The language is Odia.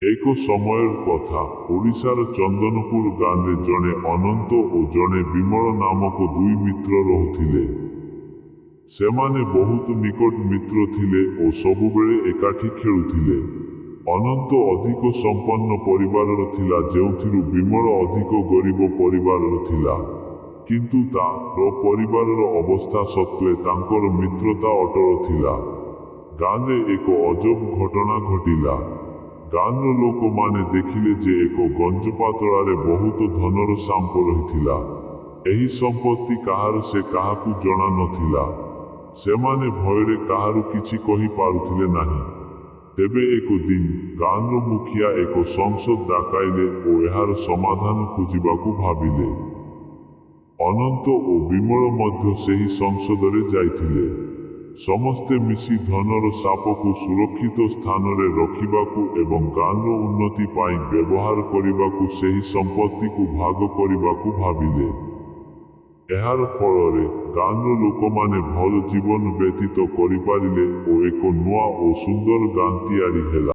ଏକ ସମୟର୍ କଥା, ଓଡ଼ିଶାର ଚନ୍ଦନପୁର ଗାଁରେ ଜଣେ ଅନନ୍ତ ଓ ଜଣେ ବିମଳ ନାମକ ଦୁଇ ମିତ୍ର ରହୁଥିଲେ। ସେମାନେ ବହୁତ ନିକଟ ମିତ୍ର ଥିଲେ ଓ ସବୁବେଳେ ଏକାଠି ଖେଳୁଥିଲେ। ଅନନ୍ତ ଅଧିକ ସମ୍ପନ୍ନ ପରିବାରର ଥିଲା ଯେଉଁଥିରୁ ବିମଳ ଅଧିକ ଗରିବ ପରିବାରର ଥିଲା। କିନ୍ତୁ ତା ର ପରିବାରର ଅବସ୍ଥା ସତ୍ତ୍ୱେ ତାଙ୍କର ମିତ୍ରତା ଅଟଳ ଥିଲା। ଗାଁରେ ଏକ ଅଜବ ଘଟଣା ଘଟିଲା। ଗାଁର ଲୋକ ମାନେ ଦେଖିଲେ ଯେ ଏକ ଗଞ୍ଜପାତଳାରେ ବହୁତ ଧନର ସାମ୍ପ ରହିଥିଲା। ଏହି ସମ୍ପତ୍ତି କାହାର ସେ କାହାକୁ ଜଣା ନ ଥିଲା। ସେମାନେ ଭୟରେ କାହାରୁ କିଛି କହି ପାରୁଥିଲେ ନାହିଁ। ତେବେ ଏକ ଦିନ୍ ଗାଁର ମୁଖିଆ ଏକ ସଂସଦ ଡାକାଇଲେ ଓ ଏହାର ସମାଧାନ ଖୋଜିବାକୁ ଭାବିଲେ। ଅନନ୍ତ ଓ ବିମଳ ମଧ୍ୟ ସେହି ସଂସଦରେ ଯାଇଥିଲେ। ସମସ୍ତେ ମିଶି ଧନର ସାପକୁ ସୁରକ୍ଷିତ ସ୍ଥାନରେ ରଖିବାକୁ ଏବଂ ଗାଁର ଉନ୍ନତି ପାଇଁ ବ୍ୟବହାର କରିବାକୁ ସେହି ସମ୍ପତ୍ତିକୁ ଭାଗ କରିବାକୁ ଭାବିଲେ। ଏହାର ଫଳରେ, ଗାଁର ଲୋକମାନେ ଭଲ ଜୀବନ ବ୍ୟତୀତ କରିପାରିଲେ ଓ ଏକ ନୂଆ ଓ ସୁନ୍ଦର ଗାଁ ତିଆରି ହେଲା।